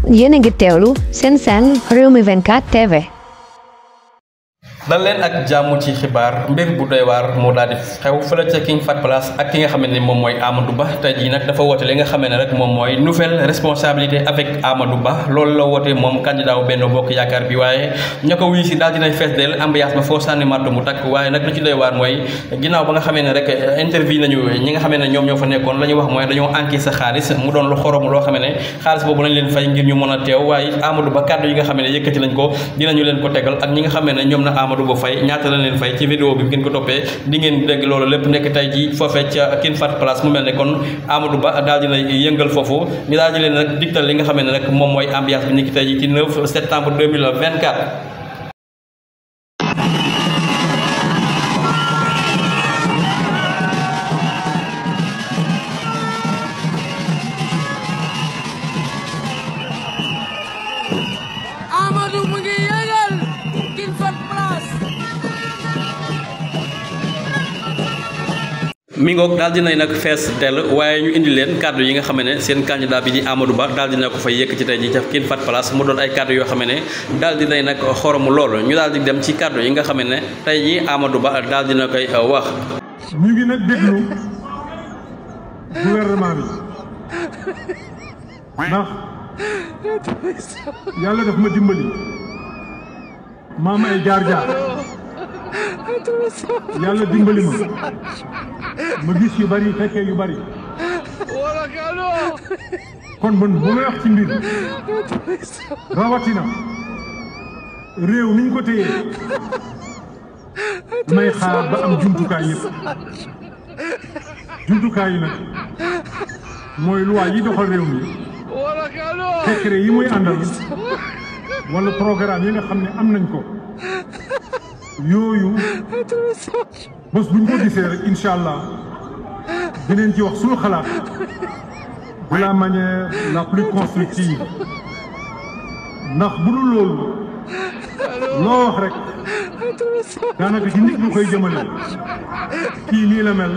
Yéen a ngi teewlu seen Rewmi 24 TV. dal leen ak jàmm ci xibaar mbir bu doy waar moo daal di xew fële ca King Fahd Palace ak ki nga xamante ni moom mooy Amadou Ba tey jii nag dafa woote li nga xamante ne rek moom mooy nouvelle responsabilité avec Amadou Ba loolu la woote moom candidat wu Benno Bokk Yaakaar bi waaye ña ko wuyu si daal dinay fees del ambiance ba foo sànni marto mu takk waaye nag lu ci doy waar mooy ginnaaw ba nga xamee ne rek interview nañu ñi nga xamee ne ñoom ñoo fa nekkoon la ñu wax mooy dañoo encaissé xaalis mu doon lu xorom loo xamee ne xaalis boobu lañ leen fay ngir ñu mën a teew waaye Amadou Ba kàddu yi nga xamee ne yëkkati lañ ko dinañu leen ko tegal ak ñi nga xamee ne ñoom na Amadou Ba fay ñaata la leen fay ci vidéo bi ngeen ko toppee di ngeen dégg loolu lépp nekk tey ji foofee ca King Fahd Palace mu mel ne kon Amadou Ba daal dina yëngal foofu ñu daal di leen nag digtal li nga xamee ne rek moom mooy ambiance bi nekk tey ji ci 9 septembre 2024. mi ngoog daal dinay nag fees dell waaye ñu indi leen kàddu yi nga xam ne seen candidat bi di Amadou Ba daal dina ko fay yëkk ci tey ji ca King Fahd Palace mu doon ay kàddu yoo xam ne daal dinay nag xoromu loolu ñu daal di dem ci kàddu yi nga xam ne tey ji Amadou Ba daal dina koy wax. ñu ngi nag déglu gouvernement bi ndax yàlla daf ma dimbali maam ay jaar-jaar yàlla dimbali ma gis yu bari fekkee yu bari kon man bu may wax ci mbir rawatina réew niñ ko téye may xaar ba am jumtukaay yëpp jumtukaay yi nag mooy loi yi doxal réew mi décret yi muy àndal wala programme yi nga xam ne am nañ ko yooyu bés buñ ko gisee rek incha allah dinañ ci wax suñu xalaat de la manière la plus constructive ndax bu dul loolu loo wax rek daanaka ci nit ñu koy jëmale kii nii la mel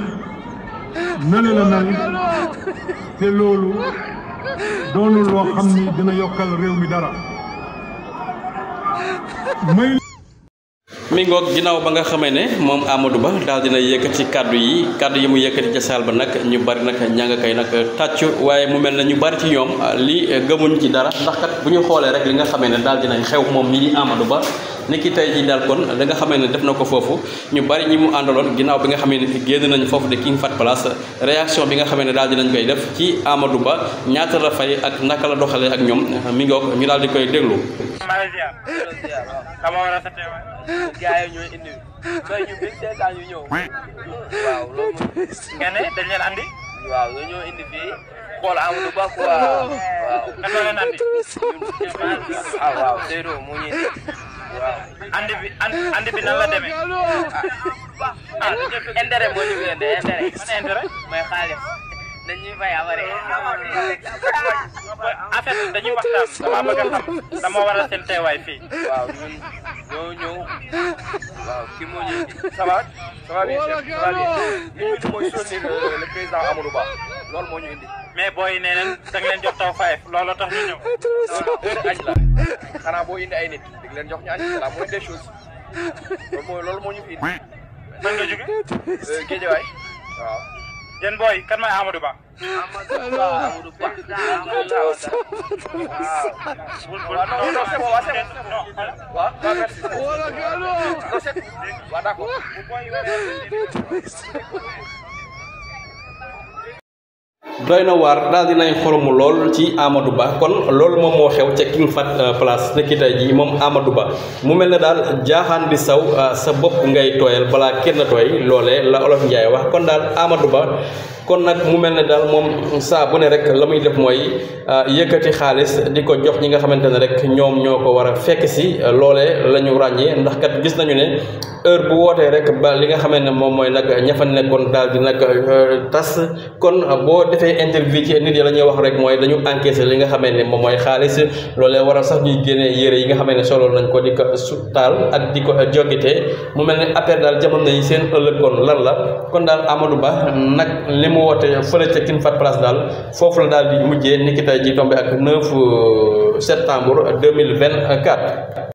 nale la mel te loolu doonul loo xam ni dina yokkal réew mi dara mi ngoog ginnaaw ba nga xamee ne moom Amadou Ba daal dina yëkkati kàddu yi mu yëkkati ca saal ba nag ñu bari nag ñaa nga koy nag tàccu waaye mu mel ne ñu bari ci ñoom li gëmuñ ci dara ndax kat bu ñu xoolee rek li nga xamee ne daal dinañ xew moom mi di Amadou Ba niki tey ji daal kon da nga xamee ne def na ko foofu ñu bari ñi mu àndaloon ginnaaw bi nga xamee ne génn nañ foofu de King Fahd Palace réaction bi nga xamee ne daal dinañ koy def ci Amadou Ba ñaata la fay ak naka la doxalee ak ñoom mi ngoog ñu daal di koy déglu. gaay ñooy indi sooy ñu bis seetaan ñu ñëw waaw loolu nga ne dañ leen andi waaw dañoo indi fii xool Amadou Ba quoi waaw kan la leen andi waaw Seydou moo ñu indi waaw andi bi nan la demee intérêt moo ñu fi indi intérêt mooy xaalis dañuy fay amare en fait dañuy waxtaan dama bëgg a xam dama waral seen teewaay fii waaw ñun ñoo ñëw waaw kii moo ñu ça va bien ça va bien ñu mooy soutenir le président Amadou Ba loolu moo ñu indi mais booy nee nañ da nga leen jox taw fayef loolu tax ñu ñëw heure añ la xanaa boo indi ay nit di leen jox ñu añ c'est la moindre des choses loolu moo ñu fi indi fan nga jóge Guédiawaye waaw yéen booy kan mooy Amadou Ba. Amadou Ba. waaw non c'est bon waaw merci. waaw d'accord. doy na waar daal dinañ xoromu lool ci Amadou Ba kon loolu moom moo xew ca King Fahd Palace nekki tey jii moom Amadou Ba mu mel ne daal jaaxaan di saw sa bopp ngay tooyal balaa kenn tooy loolee la Olof Njaay wax kon daal Amadou Ba kon nag mu mel ne daal moom saa bu ne rek la muy def mooy yëkkati xaalis di ko jox ñi nga xamante ne rek ñoom ñoo ko war a fekk si loolee la ñu ràññee ndax kat gis nañu ne heure bu wootee rek ba li nga xamee ne moom mooy nag ña fa nekkoon daal di nag tas kon boo defee interview ci nit yi la ñuy wax rek mooy dañu encaissé li nga xamee ne moom mooy xaalis loolee waral sax ñuy génnee yére yi nga xamee ne solo nañ ko di ko taal ak di ko jogitee mu mel ne affaire daal jamono yi seen ëllëg kon lan la kon daal Amadou Ba nag li mu woote fële ca King Fahd Palace daal foofu la daal di mujjee niki tey ji tombé ak 9 septembre 2024